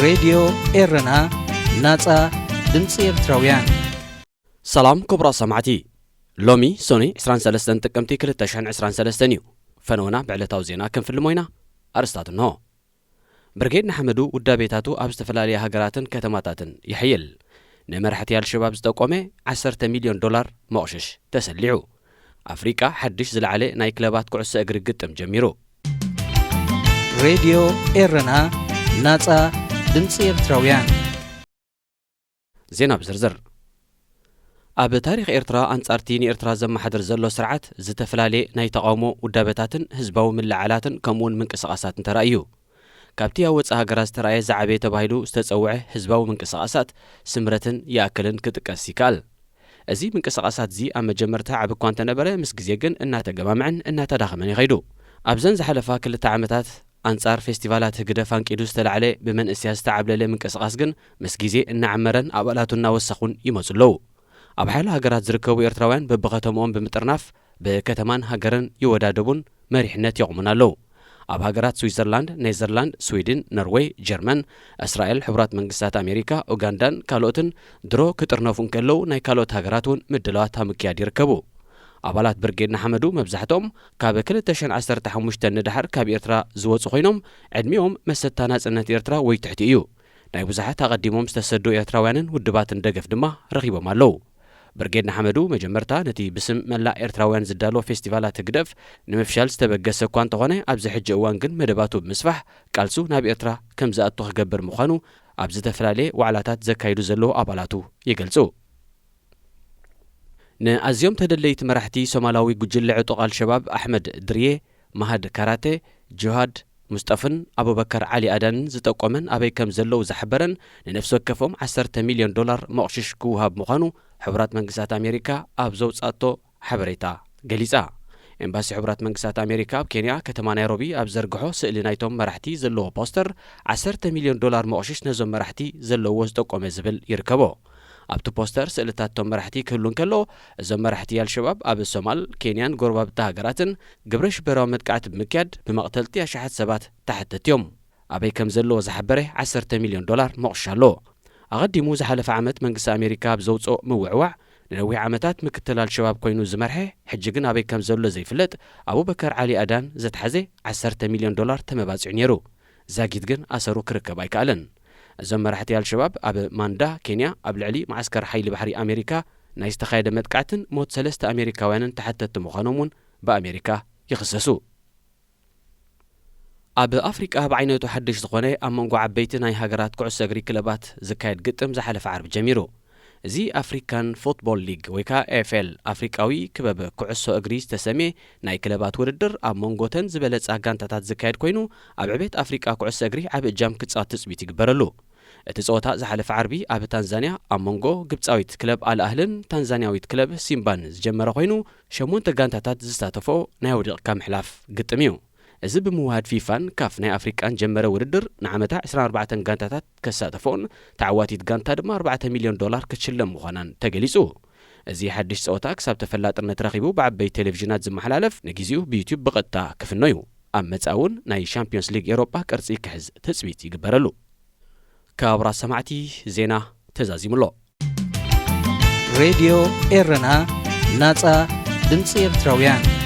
ሬድዮ ኤረና፣ ናጻ ድምጺ ኤርትራውያን። ሰላም ክቡራት ሰማዕቲ፣ ሎሚ ሶኒ ዕስራን ሰለስተን ጥቅምቲ ክልተ ሽሕን ዕስራን ሰለስተን እዩ። ፈነወና ብዕለታዊ ዜና ክንፍልሞ ኢና። ኣርስታት እንሆ። ብርጌድ ንሓመዱ ውዳቤታቱ ኣብ ዝተፈላለያ ሃገራትን ከተማታትን ይሕይል። ንመራሕቲ ኣልሸባብ ዝጠቆመ ዓሰርተ ሚልዮን ዶላር መቑሽሽ ተሰሊዑ። ኣፍሪቃ ሓድሽ ዝለዓለ ናይ ክለባት ኩዕሶ እግሪ ግጥም ጀሚሩ። ሬድዮ ኤረና፣ ናጻ ድምጺ ኤርትራውያን። ዜና ብዝርዝር። ኣብ ታሪኽ ኤርትራ፣ ኣንጻርቲ ንኤርትራ ዘመሓድር ዘሎ ስርዓት፣ ዝተፈላለየ ናይ ተቓውሞ ውዳበታትን ህዝባዊ ምልዕዓላትን ከምኡውን ምንቅስቓሳትን ተራእዩ። ካብቲ ኣብ ወጻኢ ሃገራት ዝተራእየ ዝዓበየ ተባሂሉ ዝተጸውዐ ህዝባዊ ምንቅስቓሳት ስምረትን ይኣክልን ክጥቀስ ይከኣል። እዚ ምንቅስቓሳት እዚ ኣብ መጀመርታ ዓቢ እኳ እንተነበረ፣ ምስ ግዜ ግን እናተገማምዐን እናተዳኸመን ይኸይዱ። ኣብዘን ዝሓለፋ ክልተ ዓመታት፣ ኣንጻር ፌስቲቫላት ህግደፍ ኣንቂዱ ዝተላዕለ ብመንእሰያት ዝተዓብለለ ምንቅስቓስ ግን፣ ምስ ግዜ እናዓመረን ኣባላቱ እናወሰኹን ይመጹ ኣለዉ። ኣብ ሓያሎ ሃገራት ዝርከቡ ኤርትራውያን በብኸተምኦም ብምጥርናፍ፣ ብከተማን ሃገርን ይወዳደቡን መሪሕነት የቑሙን ኣለዉ። ኣብ ሃገራት ስዊዘርላንድ፣ ኔዘርላንድ፣ ስዊድን፣ ኖርወይ፣ ጀርመን፣ እስራኤል፣ ሕቡራት መንግስታት ኣሜሪካ፣ ኡጋንዳን ካልኦትን ድሮ ክጥርነፉ እንከለዉ፣ ናይ ካልኦት ሃገራት እውን ምድላዋት ኣብ ምክያድ ይርከቡ። ኣባላት ብርጌድ ንሓመዱ መብዛሕትኦም ካብ ክልተ ሽሕን ዓሰርተ ሓሙሽተን ንደሓር ካብ ኤርትራ ዝወጹ ኮይኖም፣ ዕድሚኦም መሰታ ናጽነት ኤርትራ ወይ ትሕቲ እዩ። ናይ ብዙሓት ኣቐዲሞም ዝተሰዱ ኤርትራውያንን ውድባትን ደገፍ ድማ ረኺቦም ኣለዉ። ብርጌድ ንሓመዱ መጀመርታ ነቲ ብስም መላእ ኤርትራውያን ዝዳሎ ፌስቲቫላት ህግደፍ ንምፍሻል ዝተበገሰ እኳ እንተኾነ፣ ኣብዚ ሕጂ እዋን ግን መደባቱ ብምስፋሕ ቃልሱ ናብ ኤርትራ ከም ዝኣቱ ክገብር ምዃኑ ኣብ ዝተፈላለየ ዋዕላታት ዘካይዱ ዘለዉ ኣባላቱ ይገልጹ። ንኣዝዮም ተደለይቲ መራሕቲ ሶማላዊ ጉጅለ ዕጡቕ ኣልሸባብ ኣሕመድ ድርዬ፣ ማሃድ ካራቴ፣ ጆሃድ ሙስጠፍን ኣቡበከር ዓሊ ኣዳንን ዝጠቆመን ኣበይ ከም ዘለዉ ዝሓበረን ንነፍሲ ወከፎም ዓሰርተ ሚልዮን ዶላር መቑሽሽ ክወሃብ ምዃኑ ሕቡራት መንግስታት ኣሜሪካ ኣብ ዘውጻቶ ሓበሬታ ገሊጻ። ኤምባሲ ሕቡራት መንግስታት ኣሜሪካ ኣብ ኬንያ ከተማ ናይሮቢ ኣብ ዘርግሖ ስእሊ ናይቶም መራሕቲ ዘለዎ ፖስተር፣ ዓሰርተ ሚልዮን ዶላር መቑሽሽ ነዞም መራሕቲ ዘለዎ ዝጠቆመ ዝብል ይርከቦ። ኣብቲ ፖስተር ስእልታት እቶም መራሕቲ ክህሉ እንከሎ፣ እዞም መራሕቲ ኣልሸባብ ኣብ ሶማል፣ ኬንያን ጎረባብቲ ሃገራትን ግብረ ሽበራዊ መጥቃዕቲ ብምክያድ ብመቕተልቲ ኣሽሓት ሰባት ተሓተቲ እዮም። ኣበይ ከም ዘለዎ ዝሓበረ ዓሰርተ ሚልዮን ዶላር መቑሻ ኣሎ። ኣቐዲሙ ዝሓለፈ ዓመት መንግስቲ ኣሜሪካ ኣብ ዘውፅኦ ምውዕዋዕ፣ ንነዊሕ ዓመታት ምክትል ኣልሸባብ ኮይኑ ዝመርሐ፣ ሕጂ ግን ኣበይ ከም ዘሎ ዘይፍለጥ ኣቡበከር ዓሊ ኣዳን ዘትሓዘ ዓሰርተ ሚልዮን ዶላር ተመባፂዑ ነይሩ። ዛጊት ግን ኣሰሩ ክርከብ ኣይከኣለን። እዞም መራሕቲ ኣልሸባብ ኣብ ማንዳ፣ ኬንያ፣ ኣብ ልዕሊ መዓስከር ሓይሊ ባሕሪ ኣሜሪካ ናይ ዝተኻየደ መጥቃዕትን ሞት ሰለስተ ኣሜሪካውያንን ተሓተቲ ምዃኖም እውን ብኣሜሪካ ይኽሰሱ። ኣብ ኣፍሪቃ ብዓይነቱ ሓድሽ ዝኾነ ኣብ መንጎ ዓበይቲ ናይ ሃገራት ኩዕሶ እግሪ ክለባት ዝካየድ ግጥም ዝሓለፈ ዓርቢ ጀሚሩ። እዚ ኣፍሪካን ፉትቦል ሊግ ወይ ከዓ ኤፍኤል ኣፍሪቃዊ ክበብ ኩዕሶ እግሪ ዝተሰምየ ናይ ክለባት ውድድር ኣብ መንጎተን ዝበለጻ ጋንታታት ዝካየድ ኮይኑ ኣብ ዕቤት ኣፍሪቃ ኩዕሶ እግሪ ዓቢ እጃም ክጻወት ትጽቢት ይግበረሉ። እቲ ጸወታ ዝሓለፈ ዓርቢ ኣብ ታንዛንያ ኣብ መንጎ ግብጻዊት ክለብ ኣል ኣህልን ታንዛንያዊት ክለብ ሲምባን ዝጀመረ ኮይኑ ሸሞንተ ጋንታታት ዝሳተፎ ናይ ወዲቕካ ምሕላፍ ግጥም እዩ። እዚ ብምውሃድ ፊፋን ካፍ ናይ ኣፍሪቃን ጀመረ ውድድር ንዓመታ ዕስራን ኣርባዕተን ጋንታታት ከሳተፎን ተዓዋቲት ጋንታ ድማ ኣርባዕተ ሚልዮን ዶላር ክትሽለም ምዃናን ተገሊጹ። እዚ ሓድሽ ጸወታ ክሳብ ተፈላጥነት ረኺቡ ብዓበይቲ ቴሌቪዥናት ዝመሓላለፍ ንግዜኡ ብዩትዩብ ብቐጥታ ክፍኖ እዩ። ኣብ መጻኢ እውን ናይ ሻምፒዮንስ ሊግ ኤሮጳ ቅርጺ ክሕዝ ትጽቢት ይግበረሉ። ክቡራት ሰማዕቲ፣ ዜና ተዛዚሙ ኣሎ። ሬድዮ ኤረና፣ ናጻ ድምጺ ኤርትራውያን።